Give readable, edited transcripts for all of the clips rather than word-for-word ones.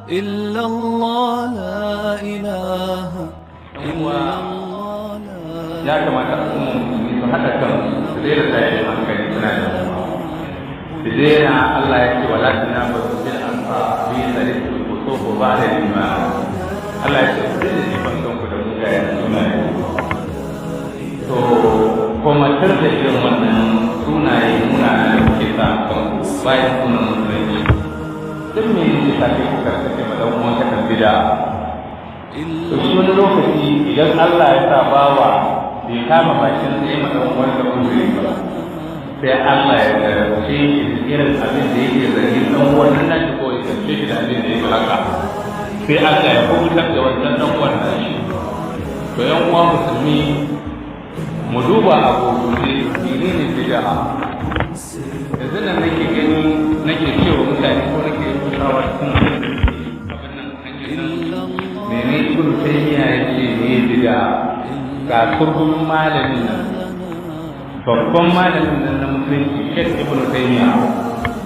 إلا الله لا إله إلا الله لا Ya kamata al'ummar musulmi su haɗa kan su, daina tashin hankali, suna da su daina. Allah ya ce: "Wala tanabazu bil alqab, bi'sa lismul fusuq ba'da iman." Allah ya ce ku daina jifan kanku da mugayen sunaye. To komatar da irin wannan sunaye munana da kuke sa kanku bayan sunan musulunci, duk me yake sa kai kuka kace ma dan uwan ka bid'a? To shi wani lokaci idan Allah ya sa bawa bai kama bakin sai ma dan uwan da uzuri ba, sai Allah ya jarabce shi da irin abin da yake zargin dan uwan nan nashi, ko ya jarabce shi da abin da yake haka, sai Allah ya kubutar da wancan dan uwan nashi. To yan uwa musulmi, mu duba a gurguje menene bid'a. Yanzu nan nake gani, nake cewa mutane ko nake rubutawa cikin abin nan, hanyar nan, mene Ibn Taymiya yace ne bid'a. Ga kurkumin malamin nan, babban malamin nan na musulunci, Sheikh Ibn Taymiya,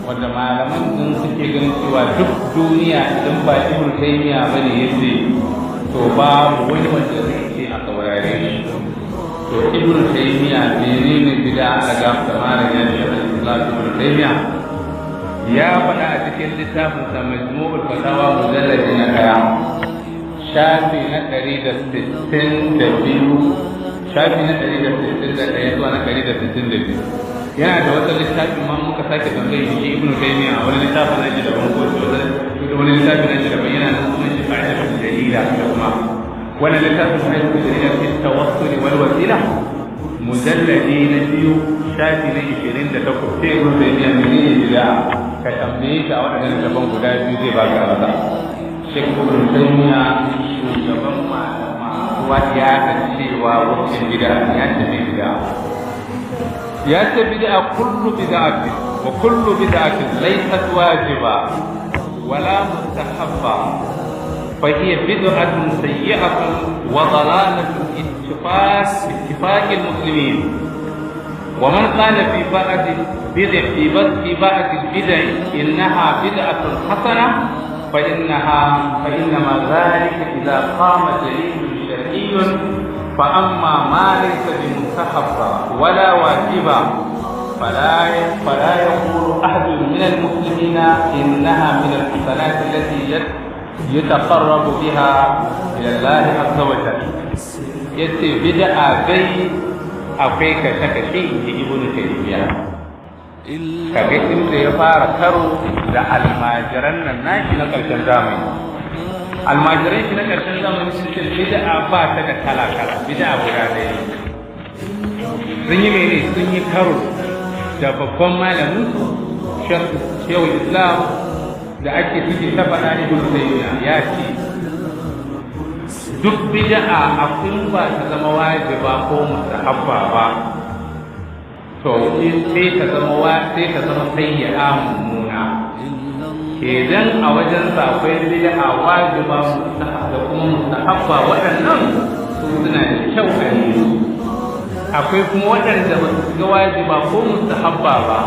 wanda malaman din suke ganin cewa duk duniya idan ba Ibn Taymiya bane yace, to babu wani wanda zai ce a saurare shi. To Ibn Taymiya, menene bid'a? A ga malam ya ce, al-Islam Ibn Taymiya ya faɗa a cikin littafin sa Majmu'ul Fatawa, mujalladi na 1, shafi na 162, shafi na 161 zuwa na 162. Yana da wata littafin ma muka sake tambayi shi Ibn Taymiya a wani littafin nashi daban, ko wani littafin nashi daban, yana nan sunan shi Qa'idatul Jalila. Da kuma wannan littafin Qa'idatul Jalila fi Tawassul wal Wasila, mujalladi na 2, shafi na 28, sai Ibn Taymiya menene bid'a? Ka tambaye shi a waɗannan littafan guda biyu, zai baka amsa. Sheikh Ibn Taymiya, shugaban masu ya da cewa wasu bid'a, ya ce bid'a, ya ce bid'a: "Kullu bid'atin wa kullu bid'atin laysat wajiba wala mustahabba fa hiya bid'atun sayyi'atun wa dalalatun ittifaq al-muslimin. Wa man qala fi ba'd bid'a fi ba'd al-bid'a innaha bid'atun hasana, فإنما ذلك إذا قام دليل شرعي. فأما ما ليس بمستحب ولا واجبا فلا يقول أحد من المسلمين إنها من الحسنات التي يتقرب بها إلى الله عز وجل." Yace bid'a dai akwai kashe-kashe, inji Ibnu Taymiyyah. Kaga inda ya fara karo da almajiran nan nashi na ƙarshen zamani. Almajiran shi na ƙarshen zamani sun ce bid'a ba ta da kala-kala, bid'a guda ɗaya. Sun yi mene? Sun yi karo da babban malamin su, Shehul Islam da ake suke ta faɗa, Ibn Taymiyyah, ya ce duk bid'a akwai ba ta zama wajiba ko mustahabba ba, to sai ta zama sayyi'a, mummuna. Idan a wajen sa akwai bid'a wajiba da kuma mustahabba, waɗannan su suna da kyau a yi su. Akwai kuma waɗanda ba su ga wajiba ko mustahabba ba,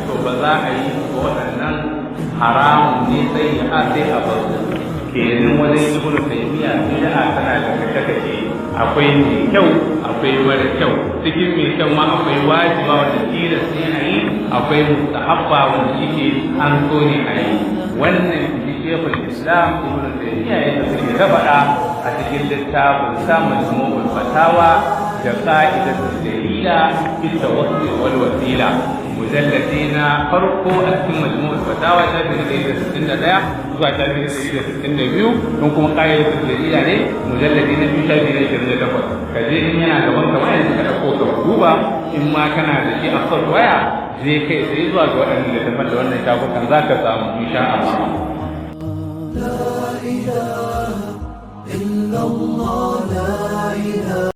to ba za a yi ba, waɗannan haramun ne, sai ya sai a bar su. Kenan wajen Ibnu Taymiya bid'a tana da kashe-kashe: akwai mai kyau, akwai mara kyau. Cikin mai kyau ma akwai wajiba wanda tilas ne a yi, akwai mustahabba wanda shike an so ne a yi. Wannan shi Shekul Islam Ibnu Taymiya yadda suke ta faɗa a cikin littafin sa Majmu'ul Fatawa da Qa'idatul Jalila fi Tawassul wal Wasila, mujalladi na farko a cikin Majmu'ul Fatawa, shafi na 161 zuwa shafi na 162. Don kuma Qa'idatul Jalila ne, mujalladi na 2, shafi na 28. Ka je in yana gaban ka, yanzu ka ɗauko ka duba. In ma kana da shi a waya, je kai sai zuwa ga waɗannan littafan da wannan shafukan, za ka samu insha Allah. لا إله إلا الله لا إله.